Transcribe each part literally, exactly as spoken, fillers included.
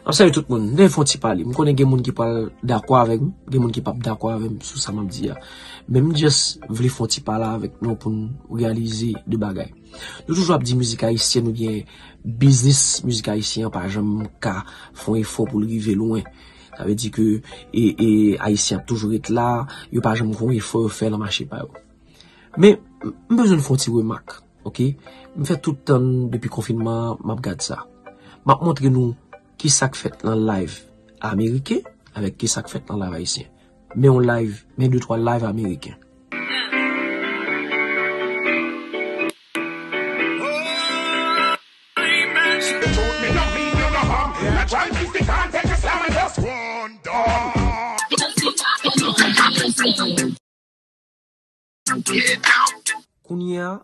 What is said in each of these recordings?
M ap salye tout moun. M te fè yon ti pale. M konnen gen moun ki pral dakò avèk m, gen moun ki p ap dakò avè m sou sa m ap di a. Men m just vle fè yon ti pale avèk nou pou n reyalize de bagay. Nou toujou ap di mizik ayisyèn oubyen biznis mizik ayisyen an pa janm ka fè yon efò pou l rive lwen. Sa vle di ke e, e, Ayisyen ap toujou ret la, yo pa janm gen yon efò yo fè nan mache pa yo. Men, m bezwen fè yon ti remak, oke? M fè tout tan depi konfinman an, m ap gad sa. M ap montre nou ki sa k fèt nan live ameriken avèk ki sa k fèt nan live ayisyen. Men yon live, men de twa live ameriken. Kounye a,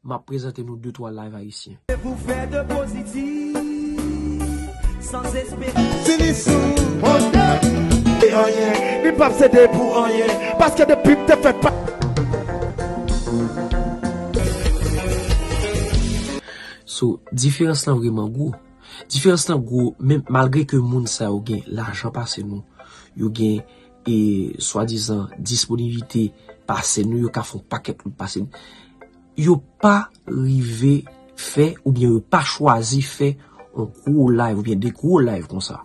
m ap prezante nou de twa live ayisyen. Pou fè de pozitif, san espere. Fini sou monte. E anyen, li p ap sede pou anyen, paske depi m te fè pa. So, diferans lan vrèman gwo. Diferans lan gwo, men malgre ke moun sa yo gen lajan pase nou, yo gen e swadizan disponiblite pase nou, yo ka fè yon pakèt lout pase nou. Yo pa rive fè, oubyen yo pa chwazi fè yon gwo live, oubyen de gwo live konsa.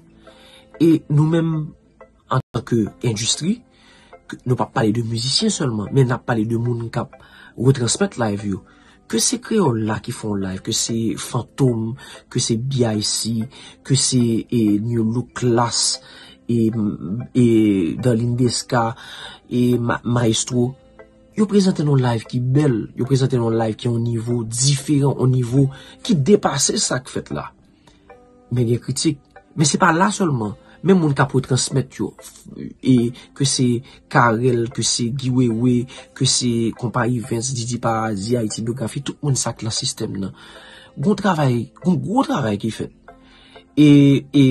E nou menm, antanke endistri, ke, nou p ap pale de mizisyen sèlman, men n ap pale de moun k ap retransmèt live yo. Ke se Kreyòl la ki fè yon live, ke se Fantom, ke se B I C, ke se e, New Look Class, e, e Darline Desca, e Ma-, Maestro, yo prezante nou live ki bèl, yo prezante nou live ki yon nivo diferan, yon nivo ki depase sa k fèt la. Men gen kritik. Men se pa la sèlman. Men moun k ap retransmèt yo, e ke se Carel, ke se Guy Wewe, ke se Konpa Events, Didi Paradis, Haiti Biographie, tout moun sa k lan sistèm nan. Gon travay, gon gwo travay ki fèt. E, e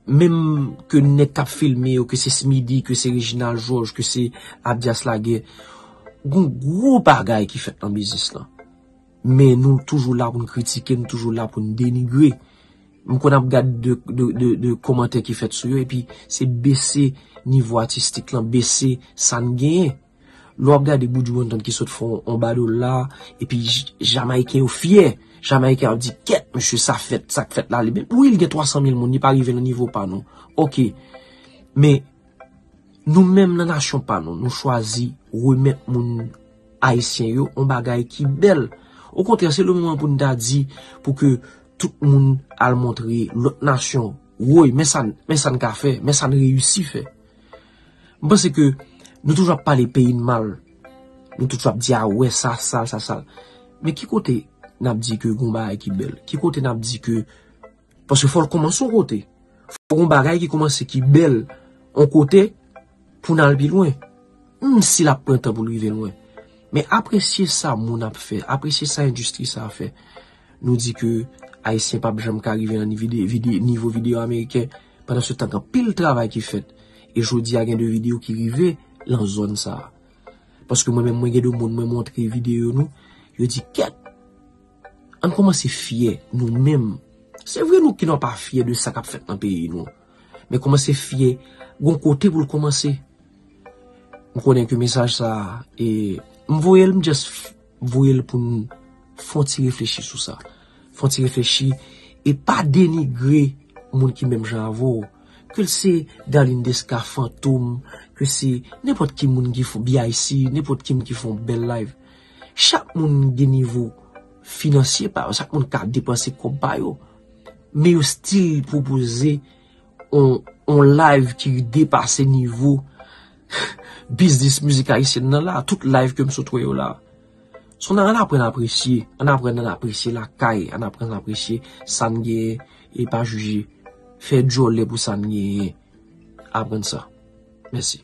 menm ke nèg k ap filme yo, ke se Smidy, ke se Reginald Georges, ke se Abdias Laguerre, gon gwo bagay ki fèt nan biznis lan. Men nou toujou la pou n kritike, nou toujou la pou n denigre. M konn ap gad de, de, de, de kòmantè ki fèt sou yo, epi se bese nivo atistik lan, bese sa n genyen. Lè w ap gade Buju Banton ki sot fè yon, yon badol la, epi J-, Jamayiken yo fyè. Jamayiken ap di, "Kèt, mesye, sa fèt, sa k fèt la, li bèl." Wi, li gen twa san mil moun, li pa rive nan nivo pa nou. Oke. Men, nou menm nan nasyon pa nou, nou chwazi remèt moun ayisyen yo yon bagay ki bèl. Okontrè, se le moman pou n ta di, pou ke tout moun al montre lòt nasyon, woy, men sa n, men sa n ka fè, men sa n reyisi fè. M panse ke nou toujou ap pale peyi n mal. Nou toujou ap di, "A wè, sa sal, sa sal." Men ki kote n ap di ke gon bagay ki bèl? Ki kote n ap di ke, paske fò l kòmanse yon kote. Fò gon bagay ki kòmanse ki bèl yon kote pou n al pi lwen. Menm si l ap pran tan pou l rive lwen. Men apresye sa moun ap fè, apresye sa endistri sa a fè. Nou di ke Ayisyen p ap janm ka rive nan ni-, vide-, vide-, nivo videyo ameriken, pandan se tan gen anpil travay ki fèt. E jodi a gen de videyo ki rive lan zòn sa a. Paske mwen menm, mwen gen de moun mwen montre videyo nou, yo di, "Kèt, ann kòmanse fyè nou menm." Se vre nou ki nou pa fyè de sa k ap fèt nan peyi nou. Men kòmanse fyè, gon kote pou l kòmanse. M konnen ke mesaj sa a, e, m voye l, m just f-, voye l pou n fè yon ti reflechi sou sa. Fè yon ti reflechi e pa denigre moun ki menm jan avè w. Ke l se Darline Desca, Fantom, ke se nenpòt ki moun ki fè B I C, nenpòt ki moun ki fè yon bèl live. Chak moun gen nivo finansye pa yo, chak moun ka depanse kòb pa yo. Men yo still pwopoze on, on live ki depase nivo biznis mizik ayisyen nan la. Tout live ke m sot wè yo la. So, ann, ann aprann apresye, ann aprann, ann apresye lakay, ann aprann apresye sa n genyen e pa jije. Fè djòlè pou sa n genyen. Aprann sa. Mèsi.